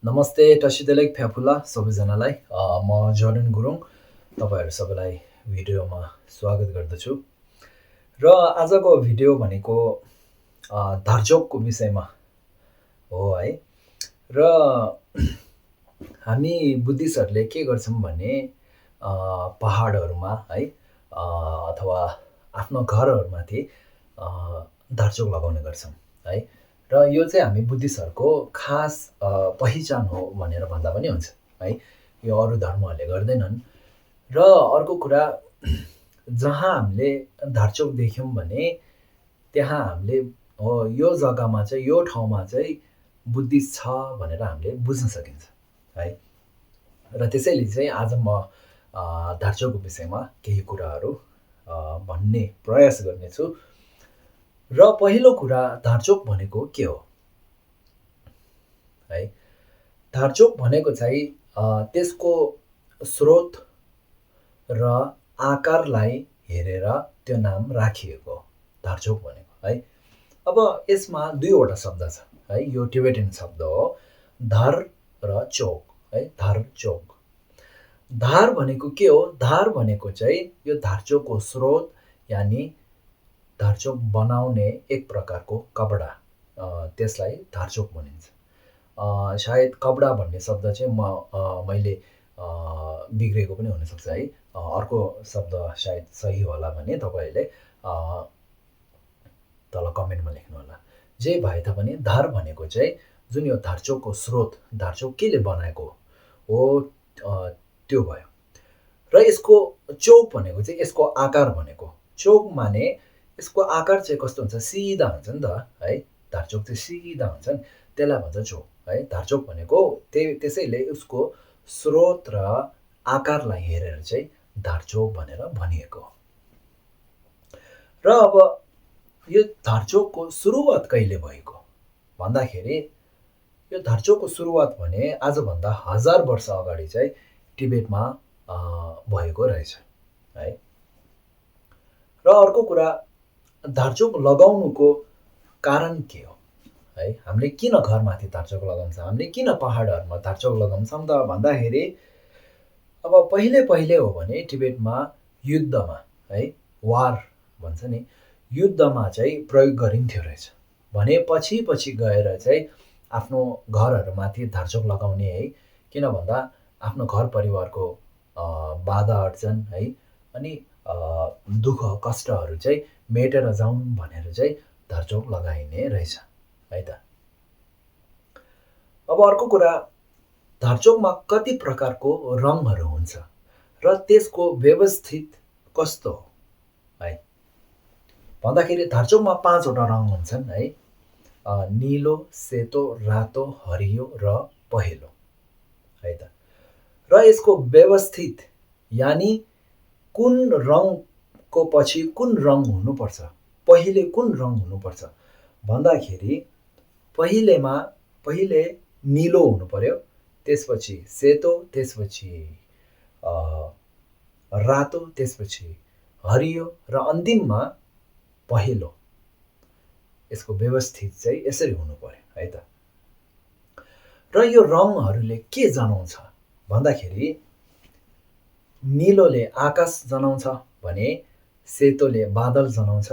नमस्ते टसिदेलेक फ्याफुला सबैजनालाई म जर्डन गुरुङ तपाईँहरू सबैलाई भिडियोमा स्वागत गर्दछु र आजको भिडियो भनेको धार्चोकको विषयमा हो है र हामी बुद्धिस्टहरूले के गर्छौँ भने पहाडहरूमा है अथवा आफ्नो घरहरूमाथि धार्चोक लगाउने गर्छौँ है र यो चाहिँ हामी बुद्धिस्टहरूको खास पहिचान हो भनेर भन्दा पनि हुन्छ है यो अरू धर्महरूले गर्दैनन् र अर्को कुरा जहाँ हामीले धार्चोक देख्यौँ भने त्यहाँ हामीले हो यो जग्गामा चाहिँ यो ठाउँमा चाहिँ बुद्धिस्ट छ भनेर हामीले बुझ्न सकिन्छ है र त्यसैले चाहिँ आज म धार्चोकको विषयमा केही कुराहरू भन्ने प्रयास गर्नेछु र पहिलो कुरा धार्चोक भनेको के हो है धार्चोक भनेको चाहिँ त्यसको स्रोत र आकारलाई हेरेर त्यो नाम राखिएको हो धार्चोक भनेको है अब यसमा दुईवटा शब्द छ है यो टिबेटन शब्द हो धार र चोक है धार चोक धार भनेको के हो धार भनेको चाहिँ यो धार्चोकको स्रोत यानि धार्चोक बनाउने एक प्रकारको कपडा त्यसलाई धार्चोक भनिन्छ सायद कपडा भन्ने शब्द चाहिँ मैले बिग्रेको पनि हुनसक्छ है अर्को शब्द सायद सही होला भने तपाईँहरूले तल कमेन्टमा लेख्नु होला जे भए तापनि धार भनेको चाहिँ जुन यो धार्चोकको स्रोत धार्चोक केले बनाएको हो त्यो भयो र यसको चोक भनेको चाहिँ यसको आकार भनेको चोक माने यसको आकार चाहिँ कस्तो हुन्छ सिधा हुन्छ नि त है धार्चोक चाहिँ सिधा हुन्छ नि त्यसलाई भन्छ चोक है धार्चोक भनेको त्यसैले उसको स्रोत र आकारलाई हेरेर चाहिँ धार्चोक भनेर भनिएको हो र अब यो धार्चोकको सुरुवात कहिले भएको भन्दाखेरि यो धार्चोकको सुरुवात भने आजभन्दा 1000 वर्ष अगाडि चाहिँ टिबेटमा भएको रहेछ है र अर्को कुरा धार्चोक लगाउनुको कारण के हो है हामीले किन घरमाथि धार्चोक लगाउँछ हामीले किन पहाडहरूमा धार्चोक लगाउँछौँ त भन्दाखेरि अब पहिले हो भने टिबेटमा युद्धमा है वार भन्छ नि युद्धमा चाहिँ प्रयोग गरिन्थ्यो रहेछ भने पछि गएर चाहिँ आफ्नो घरहरूमाथि धार्चोक लगाउने है किन भन्दा आफ्नो घर परिवारको बाधा अर्चन है अनि दुःख कष्टहरू चाहिँ मेटेर जाउन् भनेर चाहिँ धार्चोक लगाइने रहेछ है त अब अर्को कुरा धार्चोकमा कति प्रकारको रङहरू हुन्छ र त्यसको व्यवस्थित कस्तो हो है भन्दाखेरि धार्चोकमा 5 वटा रङ हुन्छन् है नीलो सेतो रातो हरियो र पहेँलो है त र यसको व्यवस्थित यानि कुन रङको पछि कुन रङ हुनुपर्छ पहिले कुन रङ हुनुपर्छ भन्दाखेरि पहिले नीलो हुनु पर्यो त्यसपछि सेतो त्यसपछि रातो त्यसपछि हरियो र अन्तिममा पहेँलो यसको व्यवस्थित चाहिँ यसरी हुनु पर्यो है त र यो रङहरूले के जनाउँछ भन्दाखेरि नीलोले आकाश जनाउँछ भने सेतोले बादल जनाउँछ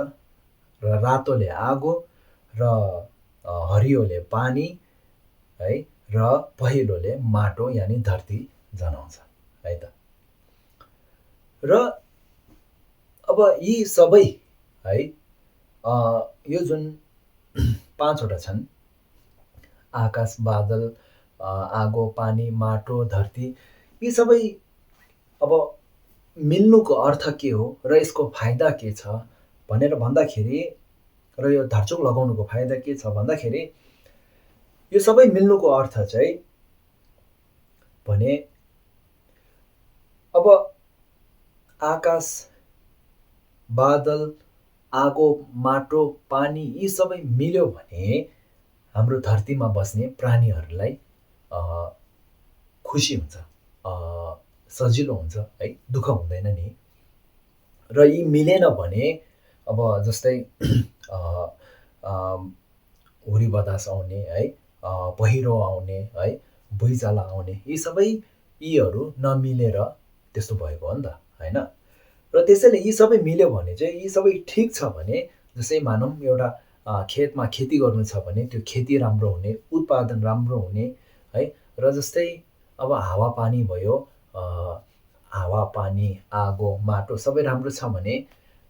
र रातोले आगो र हरियोले पानी है र पहेँलोले माटो यानि धरती जनाउँछ है त र अब यी सबै है यो जुन 5 वटा छन् आकाश बादल आगो पानी माटो धरती यी सबै अब मिल्नुको अर्थ के हो र यसको फाइदा के छ भनेर भन्दाखेरि र यो धार्चोक लगाउनुको फाइदा के छ भन्दाखेरि यो सबै मिल्नुको अर्थ चाहिँ भने अब आकाश बादल आगो माटो पानी यी सबै मिल्यो भने हाम्रो धरतीमा बस्ने प्राणीहरूलाई खुसी हुन्छ सजिलो हुन्छ है दुःख हुँदैन नि र यी मिलेन भने अब जस्तै हुरी बतास आउने है पहिरो आउने है भुइँचालो आउने, यीहरू नमिलेर त्यस्तो भएको हो नि त, होइन? र त्यसैले यी सबै मिल्यो भने चाहिँ, यी सबै ठिक छ भने, जस्तै मानौँ एउटा खेतमा खेती गर्नु छ भने त्यो खेती राम्रो हुने, उत्पादन राम्रो हुने, है? र जस्तै अब हावापानी भयो, हावापानी, आगो, माटो सबै राम्रो छ भने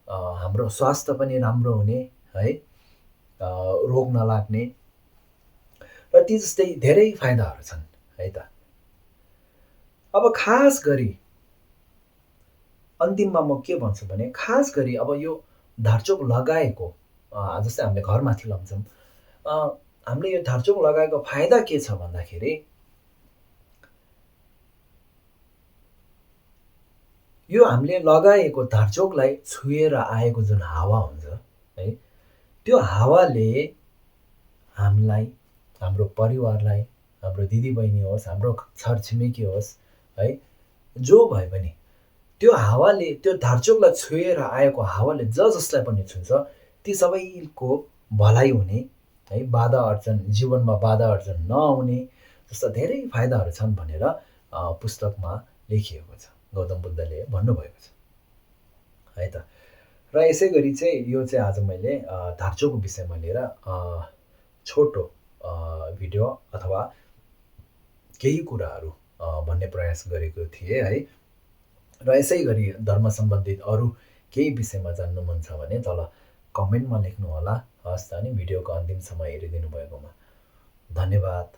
हाम्रो स्वास्थ्य पनि राम्रो हुने, है? रोग नलाग्ने, र ती जस्तै धेरै फाइदाहरू छन्, है त? अब खास गरी अन्तिममा म के भन्छु भने, खास गरी अब यो धारचोक लगाएको, जस्तै हामीले घरमाथि लगाउँछौँ, हामीले यो धारचोक लगाएको फाइदा के छ भन्दाखेरि, यो हामीले लगाएको धारचोकलाई छुएर आएको जुन हावा हुन्छ, है, त्यो हावाले हामीलाई, हाम्रो परिवारलाई, हाम्रो दिदीबहिनी होस्, हाम्रो छरछिमेकी होस्, है, जो भए पनि त्यो हावाले, त्यो धारचोकलाई छुएर आएको हावाले जसलाई पनि छुन्छ, ती सबैको भलाइ हुने, है, बाधा अर्चन, जीवनमा बाधा अर्चन नआउने जस्ता धेरै फाइदाहरू छन् भनेर पुस्तकमा लेखिएको छ, गौतम बुद्धले भन्नुभएको छ, है त? र यसै गरी चाहिँ यो चाहिँ आज मैले धारचोकको विषयमा लिएर छोटो भिडियो अथवा केही कुराहरू भन्ने प्रयास गरेको थिएँ, है? र यसै गरी धर्म सम्बन्धित अरू केही विषयमा जान्नु मन छ भने तल कमेन्टमा लेख्नुहोला। हस् त, अनि भिडियोको अन्तिमसम्म हेरिदिनु भएकोमा धन्यवाद।